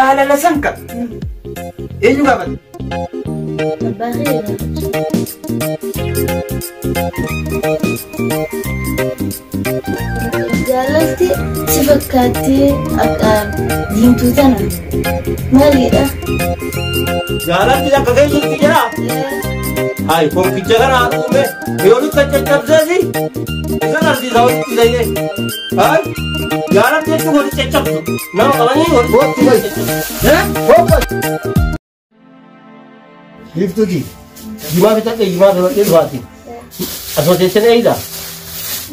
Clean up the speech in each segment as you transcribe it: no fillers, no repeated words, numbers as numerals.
Jaalala san ka. Eenyu gaafate? Abbaa kee gaafachuu. Jaalalti si fakkaattee akka diimtuu tana maalidha? Jaalalti akka keessatti jira. Hai, fonkicha kana uume yoo nutti caccabseesi isan arsiisa walitti hidhee. Hai, jaalalti jechuun walitti caccabsu. Nama qabanii walitti caccabsu. Biiftuuti. Jimaa bitadhe jimaa bitadhee dhufaati. Asuma teessee eeyida.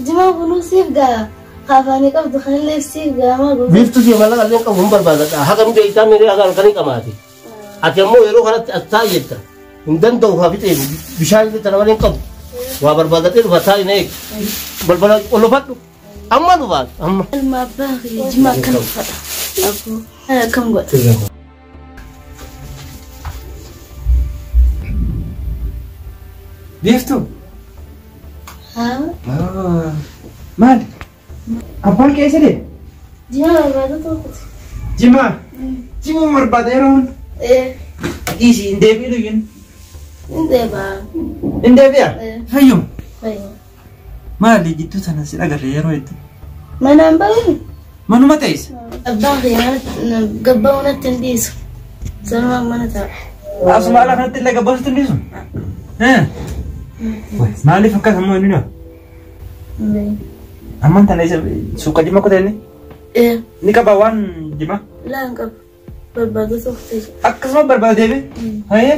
Jimaa kunuu siif gaa afaanii qabdu kanallee siif gaa maa gosa. Biiftuuti mallaqa illee qabu hin barbaadadha. Haga nu deeyisaa miiree haga halkanii qamaati. Ati ammoo yeroo kanatti as taa'ii jetta. Hin danda'u haa fixeen bishaan illee tana malee hin qabu. Waa barbaadadhee dhufa taa'ii na eegi. Balbala qolofadhu. Amma dhufaati amma. Ilma abbaa kiyya jimaa akkana uffata. Abboo akkam godha. Biiftuu. Haa Maali? Abbaan kee eessa deema? jimaa barbaada tokkotu. Jimaa. Jimaa barbaada yeroo hunda. Ee Dhiisii hin deebi'inu iyyuu. hin deebaa. Hin deebi'a? Fayyuma. Fayyuma. Maali jidduu sana si agarre yeroo hedduu? Manaan bahuun Manuma teessa. abbaan kiyya gabba'uu natti hin dhiisu. Sanumaan mana taa'a. Asuma ala kanatti illee gabbaasutti hin dhiisu? Maaliif akkas ammoo inni noo? Ammaan tana isa suuqa jimaa kota inni? Ee Ni qaba waan jimaa? laa hin qabu. Barbaada tokko ta'e. Akkasuma barbaada deebi? Hayyee?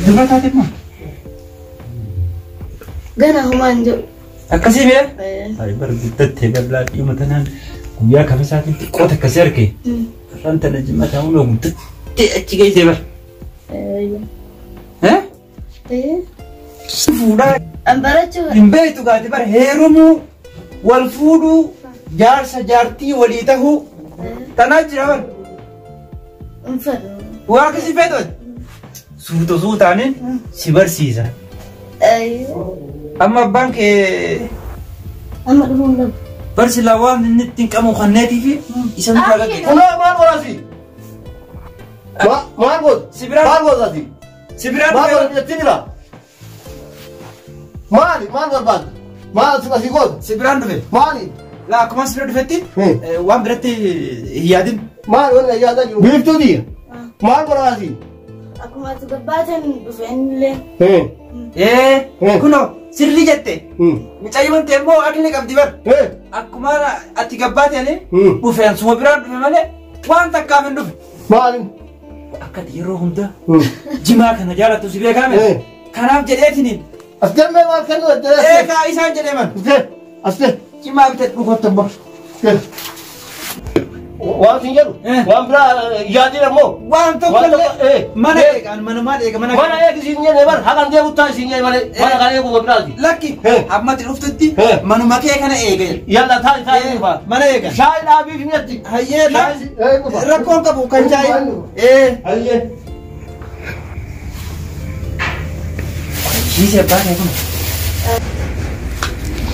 Dubara taate immoo? Gana homaa hin jedhu. Akkasii bee? Ee. Ay bar guddattee bal'aa dhiyuma tanaan guyyaa kamisaatiin xiqqoo takka si arge. Har'aan tana jimaa taa'uun guddattee achi geessee bar. Ee. Eh? Ee. Fuudhaa An barachuu hin beektu gaati bar heerumuu wal fuudhuu jaarsa jaartii walii tahuu tanaa jira bar. hin fedhu. Waa akkasii feetu ati. Suuta suutaanin si barsiisa. Ee. Amma abbaan kee Amma dhufuu hin qabu. bar silaa waan inni ittiin qabu kanneetii fi isa nu gaggeessa. Kunoo maal godhaasi? Maal godhu? Si biraa- Maal godhaasi? Si biraa Maal dhufee godhu jettee jira? Maali? Maal barbaadda? Maal asii godhu? si biraan dhufe. Maali? Laa akkuma si bira dhufetti waan biratti hin yaadin. Maal wanni yaadaa jiru? Biiftuuti. Maal godhaasi? Akkuma ati gabbaateen dhufe innillee. Ee kunoo sirrii jette. Mucayyoon ta'e immoo akli qabdi bar. Akkuma ati gabbaateen dhufeen suma biraan dhufe malee waan takkaaf hin dhufe. Maali? Akka ati yeroo hunda jimaa kana jaalattu si beekame. Kanaaf jedheetiniin As deemee maal kennu? eegaa isaan jedhee man As deem. As deem. jimaa bitadhu kottu immoo. Waan sin jedhu waan biraa yaadin ammoo. Waan tokko Waan tokko, illee mana eegaan manumaan eega mana Mana eegi siin jenne bar haqan deemu taa siin jenne malee mana kan eegu biraati. Lakki hamma ati dhuftutti manuma kee kana eega jedhe. Yalla taa taa eegu. Mana eega. Shaayii dhaabiif natti. Hayyee Shaayii rakkoon qabu kan shaayii. Hayyee. Shiisee abbaa kee kun.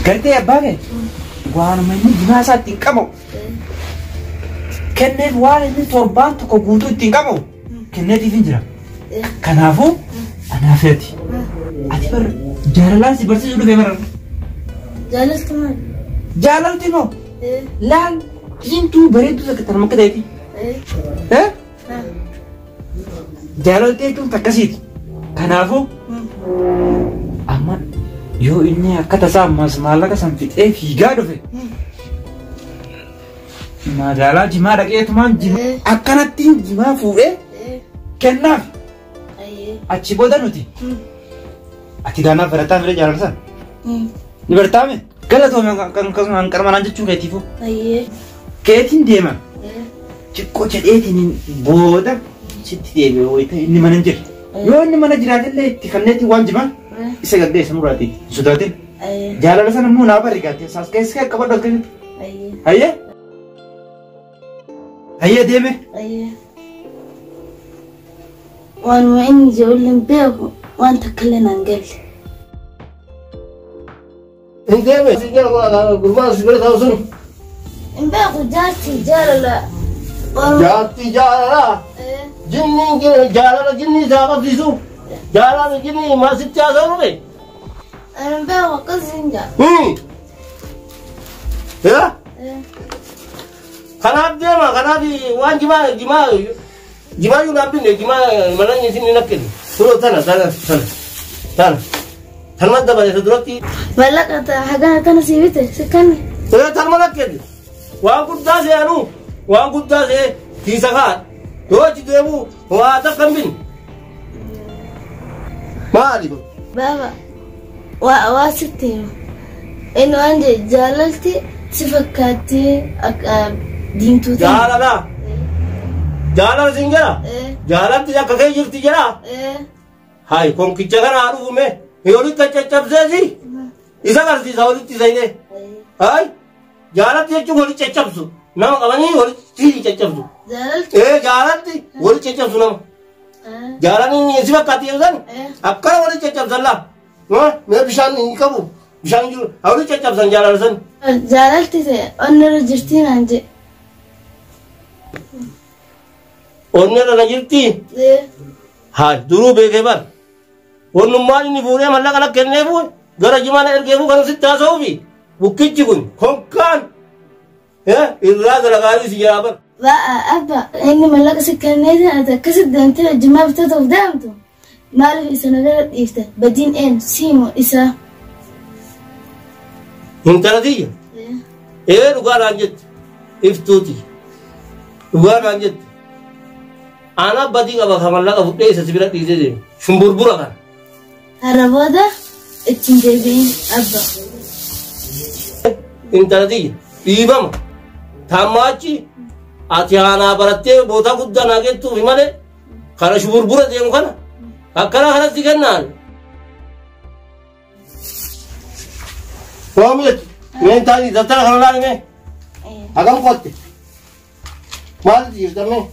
Gartee abbaa kee waanuma inni jimaa isaa ittiin qabu kenneef waan inni torbaan tokko guutuu ittiin qabu kenneetiif hin jira. Kanaafuu anaaf ati. Ati bar jaalalaan si barsiisuu dhufee bara. Jaalalti maali? Jaalalti moo laal diimtuu bareedduu takka tanuma akka ta'eeti. Ee. Jaalalti jechuun takkasiiti. Kanaafuu amma yoo inni akka tasaa ammas maallaqa san fixee fiigaa dhufe magaalaa jimaa dhaqeetumaan jimaa akkanattiin jimaa fuudhee kennaaf achi booda nuti ati gaanaaf barataa mire jaalala sana ni bartaame galatoome kan qarmanaan jechuu keetiifu keetiin deema xiqqoo jedheetiin booda sitti deebi'e wayita inni mana hin jirre yoo inni mana jiraatillee itti kanneetiin waan jimaa isa gaggeessa muraati hin sodaatin jaalala sana immoo naa barri gaatti saas keessa qabadhu as keessatti hayyee hayyee deeme Waanuma inni jedhu hin beeku waan takka illee naan galle. Hin deeme. Siin jedhu gurbaan si bira taa'u sun. Hin beeku jaartii jaalala. Jaartii jaalala. Jinniin jaalala jinni isaa qabsiisu. Jaalala jinni maasitti haasa'u dhufe. Ani hin beeku akkas hin jaa. Kanaaf deema kanaaf waan jimaa jimaa jimaa yoo dhaabbine jimaa mana isin hin akkennu. Turoo tana tana tana tana. Tanuma dabale duratti. Mallaqa hagana tana sii bite si kanne. Tanuma akkennu. Waan guddaa se'anu waan guddaa se'e kiisa kaa yoo achi deemu waa takka hin binne. Maali kun? Baaba waa sitti hima. Inni waan jedhe jaalalti si fakkaatti akka diimtuu ta'e. Jaalala. Jaalala siin jedha. Jaalalti akka kee jirti jedha. Hayi konkicha kana haa dhufume. Walitti caccabseesi. Isa agarsiisa walitti zaynee. Hayi jaalalti jechuun walitti caccabsu. Nama qabanii walitti caccabsu. Jaalalti. Jaalalti walitti caccabsu nama. Jaalalli si fakkaatti yoo san akkana walitti caccabsan laa. Mee bishaan hin qabu. Bishaan jiru walitti caccabsan jaalala san. Jaalalti ta'e onnarra jirtii naan jedhe. Onnarra na jirtii? Hayi duruu beekee bar. Onnummaan inni fuudhee mallaqa na kenneefu gara jimaa na ergeefu kan sitti haasa'uufi bukkichi kun konkaan irraa dalagaarii si jalaa bar. Abba inni mallaqa si kenneetiin ati akkasitti deemtee jimaa bitatuuf deemtu maaliif isa na bira dhiifte badiin een siimoo isaa. Intala tiyya. Dhugaadhaan jette iftuuti dhugaadhaan jette. Ana badii qaba kan mallaqa fudhee isa si bira dhiisee deemu shumburbura kana. Har'a booda ittiin deebi'in abba. Intala tiyya dhiibama taammaa achi ati haanaa barattee bootaa guddaa naa geettuufi malee kana shumburbura deemu kana akkana kanatti kennaan. Waamilati mee taani daftara kana laali mee hagam qotte maaltu jirta mee.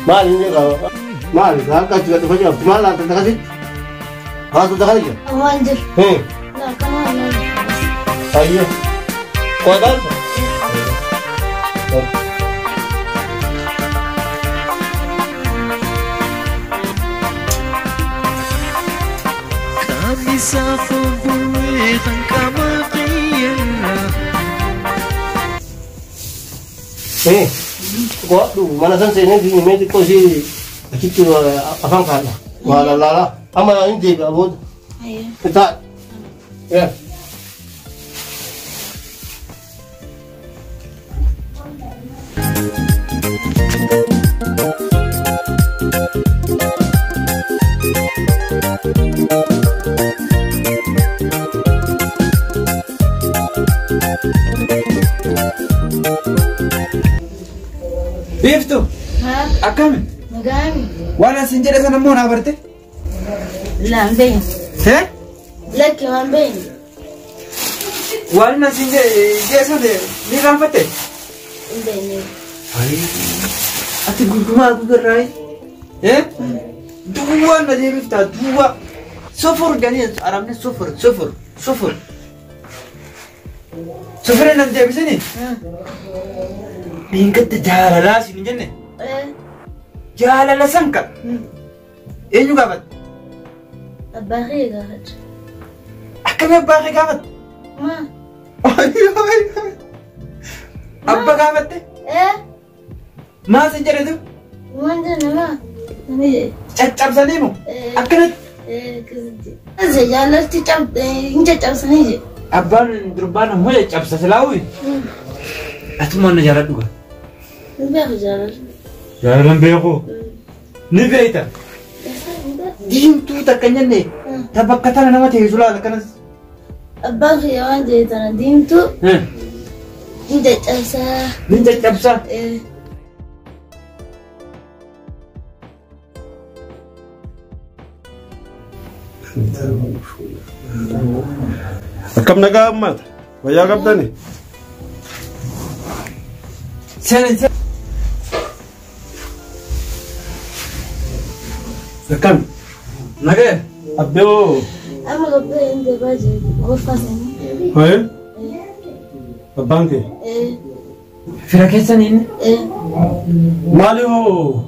Maali inni qaba? Maali harka achi gad dhufa jira? Maal laata akkasitti? Haasoo takka jira? Waan jiru. Laa kana waan jiru. Ayyee. Qotaan? Qo'adhu mana san seenee mee xiqqoo ishee achitti afaan kaadha. Waa lallaalaa. Amma hin deebi'a booda. Itaa. Biiftuu akkami? Nagaami. Waan asin jedhe sana immoo naa barte? Laa hin beekne. Lakki waan beekne. Waan asin jedhe sana ni irraanfatte? Hin beekne. Ati gurgumaa gugurraayi. Duwwaan na deebiftaa duwwaa. Sofur ganii arabni sofur sofur sofur. Sofurri nan deebisini? Dhiingatta jaalalaa siin hin jenne? Jaalala san ka eenyu gaafatte? Abbaa kee gaafadha. Akkamii abbaa kee gaafatte? Maa? Abba gaafatte? Maa sin jedhetu? Waan jenne maa? Nani jedhe. Caccabsanii moo? Akkanatti? Akkasitti. Jaalalti hin caccabsanii jedhe. Abbaan durbaan ammoo caccabsa silaawwi. Atumaan na jaaladhu gaa. Hin beeku jaalala. Jaalalan beeku. Ni beekta. Diimtuu takka hin jenne ta bakka tana nama teessu laala akkanas. Abbaan kiyya waan jedhe tana diimtuu hin caccabsaa. Ni caccabsa. Akkam nagaa ammaata? Wayyaa qabdani? Seen seen. Akkam? Nagee. Abbee hoo? Amma gabbee hin deebaa jiru. Gorfaa sanii. Hoye? Abbaan kee? Fira keessan inni. Maali hoo?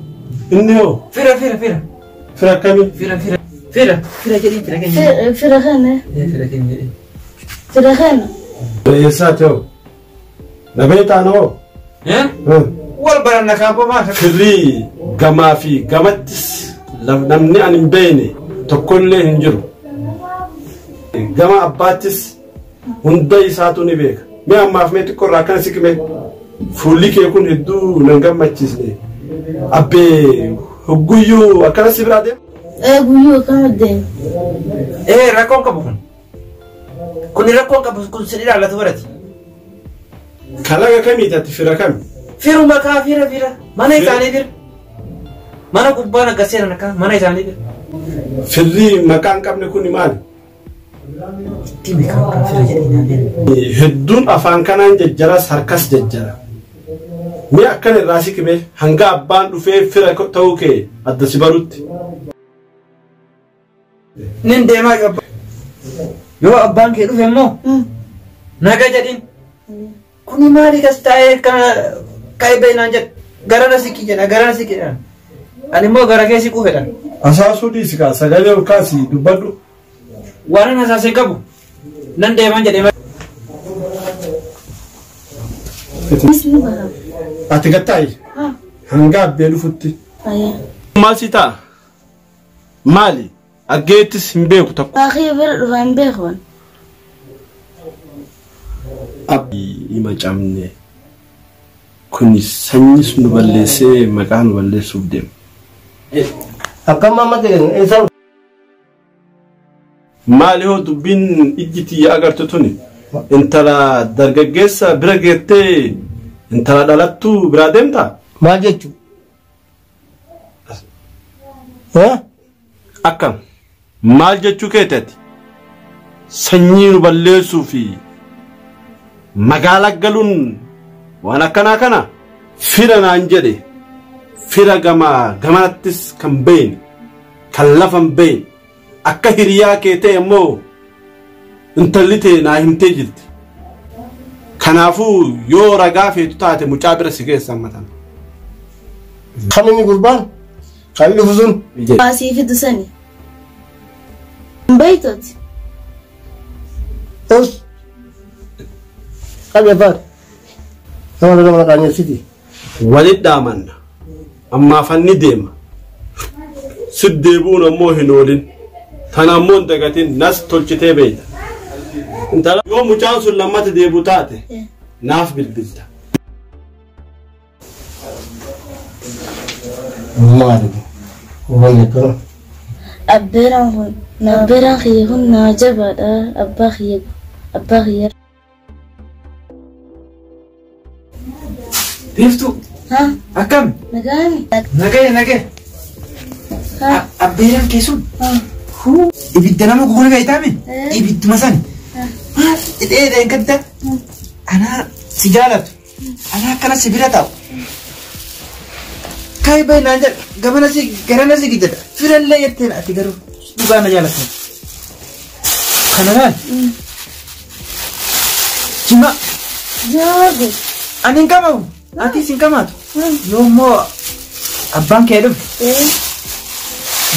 Inni hoo? Fira fira fira. Fira akkamii? Fira fira. Fira fira jedhiin fira keenya. Fira kana. Fira keenya jedhiin. Fira kana. Eessaati hoo? Na beektaan hoo? Wal baranna kaaboo maal? Firrii gamaa fi gamattis namni ani hin beekne tokkollee hin jiru. Gama abbaattis hunda isaatu ni beeka. Mee ammaaf mee xiqqoo irraa akkana siqime fuulli kee kun hedduu nan gammachiisne. Abbee hogguyyuu akkana si biraa deema? Guyyuu akkana deema. Rakkoon qabu kun. Kun rakkoon qabu kun si ilaallatu barati. Kalaqa kamiiti ati fira kami? Firuma kaa fira fira. Mana isaanii fira. Mana gubbaan akka seenan akka mana isaanii fira. Firri maqaa hin qabne kun maali? Itti beekamu kan fira jedhee naan Hedduun afaan kanaan jajjaras harkas jajjara. Mee akkana irraa siqime hanga abbaan dhufee fira ta'uu kee adda si barutti. Nin deemaa yoo abbaan kee dhufe immoo naga jedhin. Kuni maali kas taa'ee kana ka'ee bahinaan jedha. Gara na siqi jedha gara na siqi jedha. Ani immoo gara kee siquu fedha. Asaasuu dhiisi kaa sagalee ol kaasii dubbadhu. Waan ani asaasee qabu nan deemaan jedhee. Ati gattaayi hanga abbee dhufutti. Maal si ta'a? Maali? Aggeettis hin beeku tokko. Baakii bira dhufa hin beeku. Abbii hima cabne kuni sanyis nu balleessee maqaa nu balleessuuf deema. Akkam amma ta'e eessa? Maali hoo dubbiin ijji tiyya agartu tuni intala dargaggeessa bira geettee intala dhalattuu biraa deemtaa? Maal jechuu? Akkam maal jechuu keeteeti? Sanyii nu balleessuu fi magaalaa galuun waan akkanaa kana fira naan jedhe fira gamaa gamanattis kan beekne kan lafa hin beekne akka hiriyaa kee ta'e immoo intalli ta'e naa himtee jirti. Kanaafuu yoo ragaa feetu taate mucaa bira si geessa hammatan. Kan inni gurbaan kan dhufu sun. Asii fidu sani. Hin beektooti. Us. Qabi afaan. Nama nama qaanessiti. Walitti dhaamanna. Ammaaf anni deema. Sit deebi'uun ammoo hin oolin. Tana ammoo hin dagatin nas tolchitee beekta. Intala yoo mucaan sun lammata deebi'u taate naaf bilbilta. Maali? Wanni akkana. Abbeeraan kun abbeeraan kiyya kun nama jabaadha. Abbaa kiyya abbaa kiyya. Biiftuu. Akkam? Nagaami. Nagee nagee. Abbeeraan kee sun. Ibidda nama gugurri beektaami? Ibidduma sani. Maal jedhee dheengadda? Anaa si jaalatu. Anaa akkana si bira taa'u. Ka'ee bahinaan jedha. Gamana si garana si jedha. Firallee jetteen ati garuu dhugaa na jaalatu. Kana laal. Jima. Jaagu. Ani hin qamamu. Atis hin qamaatu. Yoo immoo abbaan kee dhufe.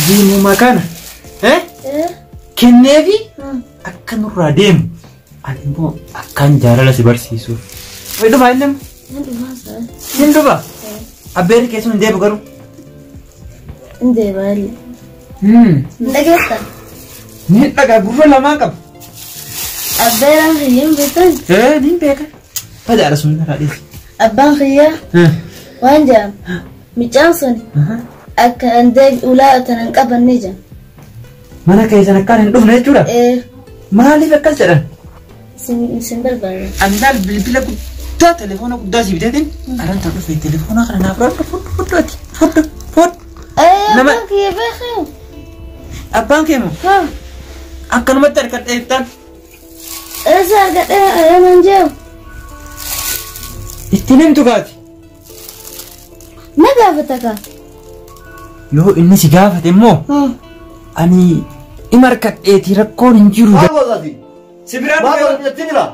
Diimuma kana. Kenneefi akka nurraa deemu. Ani immoo akkaan jaalala si barsiisuuf. Hin dhufaa inni amma? Hin dhufa. Abbeerri keessuun hin deebi'u garuu. Hin deebi'a illee. Dhageessa. Ni dhagaa gurra lamaan qaba. Abbeeraan kiyya hin beektan? Niin beeka. Badaadha sun irraa dhiisi. Abbaan kiyya waan jedhamu mucaan sun akka an deebi ulaa tana hin qabanne jedhan. Mana keessan akkaan hin dhufne jechuudha? Maaliif akkas jedhan? Isin barbaada. Ani laal bilbila guddaa telefoona guddaa si biteetiin aranta dhufe telefoona kana naaf fudhu fudhu fudhu ati fudhu fudhu. Abbaan kiyya beekaa. Abbaan kee moo? Akkanumatti harkadhee jettaan? Eessa argadhee anan jedhu? Ittiin himtu kaati. Na gaafata kaa. Yoo inni si gaafate immoo ani ima harkadheetii rakkoon hin jiru. Maal godhati? Si biraa Maal godhati jettee jira?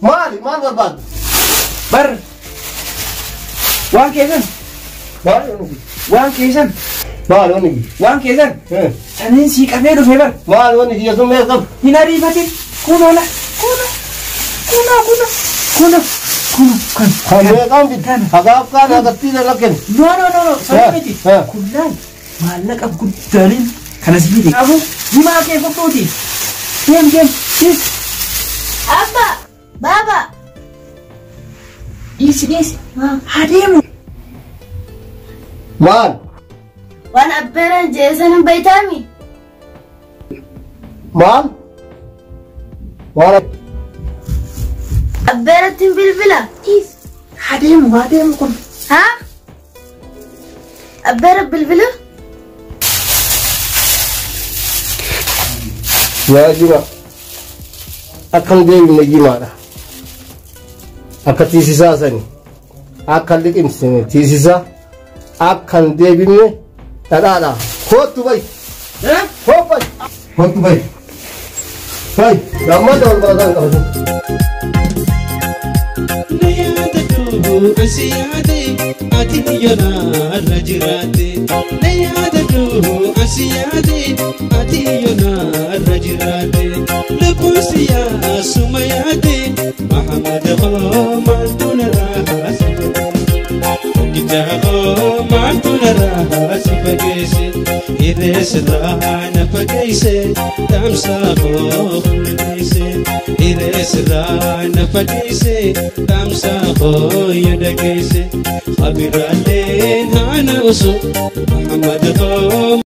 Maali? Maal barbaaddu? Bar waan keessan. Maali wanni kun? Waan keessan. Maali wanni kun? Waan keessan. Saniin sii qabee dhufe bar. Maali wanni kiyya sun meeqa qabu? Hin ariifatin. Kunoo la. Kunoo. Kunoo kunoo. Kunoo. Kunoo kan. Kan meeqaan bitte? Hagaaf kaan hagattii irra kennu. No no no no. Sanii miti. Kullaan maallaqa guddaaniin kana si fide. Kanaafuu jimaa kee fudhuuti. Deem deem. Dhiis. Abba. Baba. Dhiisi dhiisi. Haa deemu. Maal? Waan abbeeraan jeesan hin beektaami? Maal? Waan Abbeeratti hin bilbila. Haa deemu haa deemu kun. Haa? Abbeera bilbila? Yaa jima. Akkam deebine jimaadha. Akka tiisisaa sani. Akka liqimsine tiisisaa. Akkan deebine dhadhaadha. Kootu bayi. Kootu bayi. Kootu bayi. Bayi. Lammaan wal baasan qabatu. Na yaadadhu asi yaade ati yoona jiraate. Na yaadadhu asi yaade ati yoona jiraate. Lubbuun siyaa suma yaade Mahamad koo maaltu narraa si Kitaaba maaltu narraa si fageesse Irreesirraa na fageesse dhaamsa koo dhageesse Irreesirraa na fageesse dhaamsa koo dhageesse Khabiraaleen haana osoo Muhammad koo.